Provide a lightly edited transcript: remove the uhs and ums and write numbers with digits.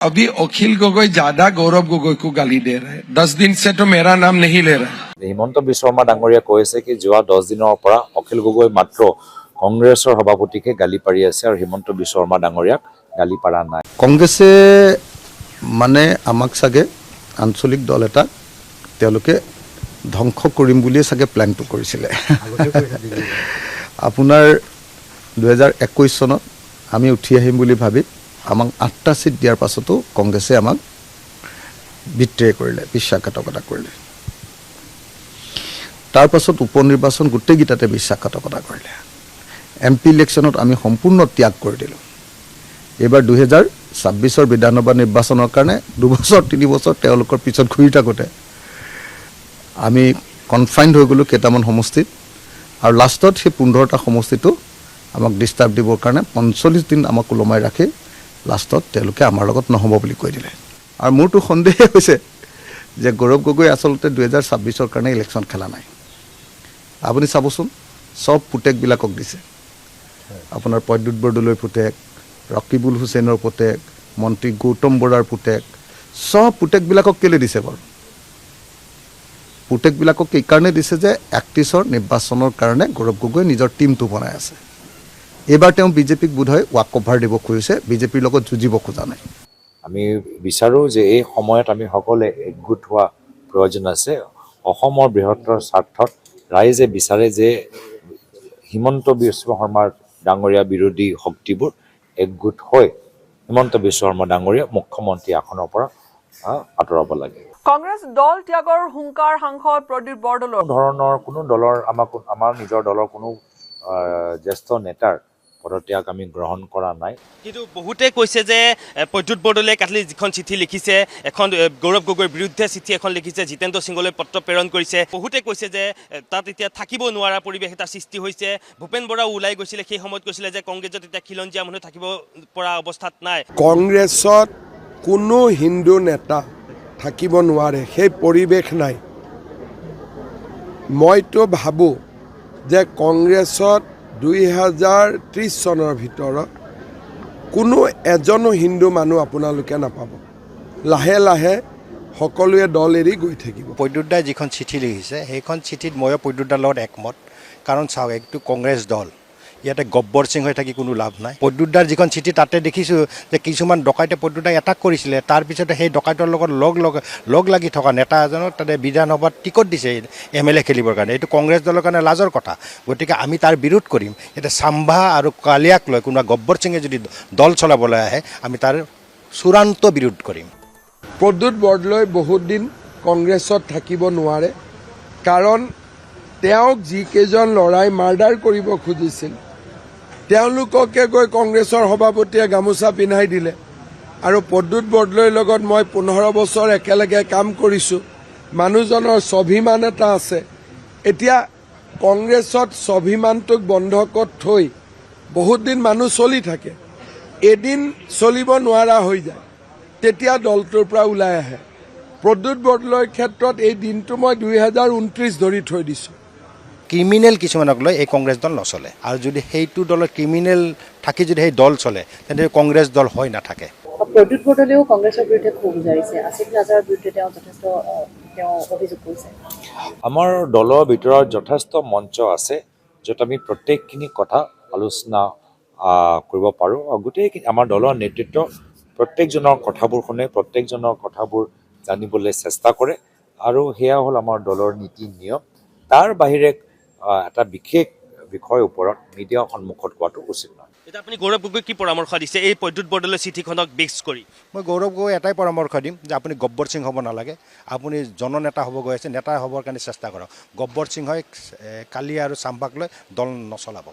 अभी अखिल गोगोई ज्यादा गौरव गोगोई को गाली दे रहे हैं। 10 दिन से तो मेरा नाम नहीं ले रहा है। হিমন্ত বিশ্ব শৰ্মা ডাঙৰীয়া কৈ আছে কি যোৱা 10 দিনৰ পৰা অখিল গগৈ মাত্ৰ কংগ্ৰেছৰ সভাপতিকে গালি পাৰি আছে আৰু হিমন্ত বিশ্ব শৰ্মা ডাঙৰীয়াক গালি পাৰা নাই। কংগ্ৰেছে মানে আমাক চাগে আঞ্চলিক দল এটা তেওঁলোকে ধ্বংস কৰিম বুলিয়ে চাগে প্লেনটো কৰিছিলে। আপোনাৰ 2021 চনত আমি উঠি আহিম বুলি ভাবি আমাক আঠটা ছিট দিয়াৰ পাছতো কংগ্ৰেছে আমাক বিট্ৰে কৰিলে, বিশ্বাসঘাতকতা কৰিলে। তাৰ পাছত উপ নিৰ্বাচন গোটেইকেইটাতে বিশ্বাসঘাতকতা কৰিলে। এম পি ইলেকশ্যনত আমি সম্পূৰ্ণ ত্যাগ কৰি দিলোঁ। এইবাৰ 2026ৰ বিধানসভা নিৰ্বাচনৰ কাৰণে 2 বছৰ 3 বছৰ তেওঁলোকৰ পিছত ঘূৰি থাকোঁতে আমি কনফাইণ্ড হৈ গ'লোঁ কেইটামান সমষ্টিত আৰু লাষ্টত সেই 15টা সমষ্টিটো আমাক ডিষ্টাৰ্ব দিবৰ কাৰণে 45 দিন আমাক ওলমাই ৰাখি লাষ্টত তেওঁলোকে আমাৰ লগত নহ'ব বুলি কৈ দিলে। আৰু মোৰতো সন্দেহে হৈছে যে গৌৰৱ গগৈ আচলতে 2026ৰ কাৰণে ইলেকশ্যন খেলা নাই। আপুনি চাবচোন, চব পুতেকবিলাকক দিছে। আপোনাৰ প্ৰদ্যুৎ বৰদলৈৰ পুতেক, ৰকিবুল হুছেইনৰ পুতেক, মন্ত্ৰী গৌতম বৰাৰ পুতেক, চব পুতেকবিলাকক কেলৈ দিছে বাৰু? পুতেকবিলাকক এইকাৰণে দিছে যে 31ৰ নিৰ্বাচনৰ কাৰণে গৌৰৱ গগৈ নিজৰ টীমটো বনাই আছে। এইবাৰ তেওঁ বিজেপিক বোধহয় ৱাক অভাৰ দিব খুজিছে, বিজেপিৰ লগত যুঁজিব খোজা নাই। আমি বিচাৰোঁ যে এই সময়ত আমি সকলোৱে একগোট হোৱা প্ৰয়োজন আছে। অসমৰ বৃহত্তৰ স্বাৰ্থত ৰাইজে বিচাৰে যে হিমন্ত বিশ্ব শৰ্মাৰ ডাঙৰীয়া বিৰোধী শক্তিবোৰ একগোট হৈ হিমন্ত বিশ্ব শৰ্মা ডাঙৰীয়া মুখ্যমন্ত্ৰী আসনৰ পৰা আঁতৰাব লাগে। কংগ্ৰেছ দল ত্যাগৰ হুংকাৰ সাংসদ প্ৰদ্যুৎ বৰদলৈৰ। কোনো ধৰণৰ কোনো দলৰ আমাৰ নিজৰ দলৰ কোনো জ্যেষ্ঠ নেতাৰ পদত্যাগ আমি গ্ৰহণ কৰা নাই। কিন্তু বহুতে কৈছে যে প্ৰদ্যুৎ বৰদলৈয়ে কালি যিখন চিঠি লিখিছে, এখন গৌৰৱ গগৈৰ বিৰুদ্ধে চিঠি এখন লিখিছে, জিতেন্দ্ৰ সিঙলৈ পত্ৰ প্ৰেৰণ কৰিছে। বহুতে কৈছে যে তাত এতিয়া থাকিব নোৱাৰা পৰিৱেশ এটা সৃষ্টি হৈছে। ভূপেন বৰাও ওলাই গৈছিলে, সেই সময়ত কৈছিলে যে কংগ্ৰেছত এতিয়া খিলঞ্জীয়া মানুহ থাকিব পৰা অৱস্থাত নাই। কংগ্ৰেছত কোনো হিন্দু নেতা থাকিব নোৱাৰে, সেই পৰিৱেশ নাই। মইতো ভাবোঁ যে কংগ্ৰেছত 2030 চনৰ ভিতৰত কোনো এজনো হিন্দু মানুহ আপোনালোকে নাপাব। লাহে লাহে সকলোৱে দল এৰি গৈ থাকিব। প্ৰদ্যুৎ দাই যিখন চিঠি লিখিছে, সেইখন চিঠিত ময়ো প্ৰদ্যুৎ দাৰ লগত একমত। কাৰণ চাওক, এইটো কংগ্ৰেছ দল, ইয়াতে গব্বৰ সিং হৈ থাকি কোনো লাভ নাই। প্ৰদ্যুৎ দাৰ যিখন চিঠি, তাতে দেখিছোঁ যে কিছুমান ডকাইতে প্ৰদ্যুৎ দাক এটাক কৰিছিলে। তাৰপিছতে সেই ডকাইতৰ লগত লগ লগ লগ লাগি থকা নেতা এজনক তাতে বিধানসভাত টিকট দিছে এম এল এ খেলিবৰ কাৰণে। এইটো কংগ্ৰেছ দলৰ কাৰণে লাজৰ কথা। গতিকে আমি তাৰ বিৰোধ কৰিম। এতিয়া চাম্ভা আৰু কালিয়াক লৈ কোনোবা গব্বৰ সিঙে যদি দল চলাবলৈ আহে, আমি তাৰ চূড়ান্ত বিৰোধ কৰিম। প্ৰদ্যুৎ বৰদলৈ বহুত দিন কংগ্ৰেছত থাকিব নোৱাৰে, কাৰণ তেওঁক যিকেইজন ল'ৰাই মাৰ্ডাৰ কৰিব খুজিছিল, তেওঁলোককে গৈ কংগ্ৰেছৰ সভাপতিয়ে গামোচা পিন্ধাই দিলে। আৰু প্ৰদ্যুৎ বৰদলৈৰ লগত মই 15 বছৰ একেলগে কাম কৰিছোঁ। মানুহজনৰ স্বাভিমান এটা আছে। এতিয়া কংগ্ৰেছত স্বাভিমানটোক বন্ধকত থৈ বহুত দিন মানুহ চলি থাকে, এদিন চলিব নোৱাৰা হৈ যায়, তেতিয়া দলটোৰ পৰা ওলাই আহে। প্ৰদ্যুৎ বৰদলৈৰ ক্ষেত্ৰত এই দিনটো মই 2029 ধৰি থৈ দিছোঁ। ক্ৰিমিনেল কিছুমানক লৈ এই কংগ্ৰেছ দল নচলে। আৰু যদি সেইটো দলত ক্ৰিমিনেল থাকি যদি সেই দল চলে, তেন্তে কংগ্ৰেছ দল হৈ নাথাকে। প্ৰদ্যুৎ বৰদলৈও কংগ্ৰেছৰ বিৰুদ্ধে ক্ষোভ উজাৰিছে। আছিফ নাজাৰৰ বিৰুদ্ধে তেওঁ যথেষ্ট তেওঁ অভিযোগ কৰিছে। আমাৰ দলৰ ভিতৰত যথেষ্ট মঞ্চ আছে, য'ত আমি প্ৰত্যেকখিনি কথা আলোচনা কৰিব পাৰোঁ আৰু গোটেইখিনি আমাৰ দলৰ নেতৃত্ব প্ৰত্যেকজনৰ কথাবোৰ শুনে, প্ৰত্যেকজনৰ কথাবোৰ জানিবলৈ চেষ্টা কৰে আৰু সেয়া হ'ল আমাৰ দলৰ নীতি নিয়ম। তাৰ বাহিৰে এটা বিশেষ বিষয়ৰ ওপৰত মিডিয়াৰ সন্মুখত কোৱাটো উচিত নহয়। এতিয়া আপুনি গৌৰৱ গগৈক কি পৰামৰ্শ দিছে এই প্ৰদ্যুৎ বৰদলৈ চিঠিখনক বেছ কৰি? মই গৌৰৱ গগৈ এটাই পৰামৰ্শ দিম যে আপুনি গব্বৰ সিং হ'ব নালাগে। আপুনি জননেতা হ'ব গৈ আছে, নেতা হ'বৰ কাৰণে চেষ্টা কৰক। গব্বৰ সিংহই কালি আৰু চাম্পাক লৈ দল নচলাব।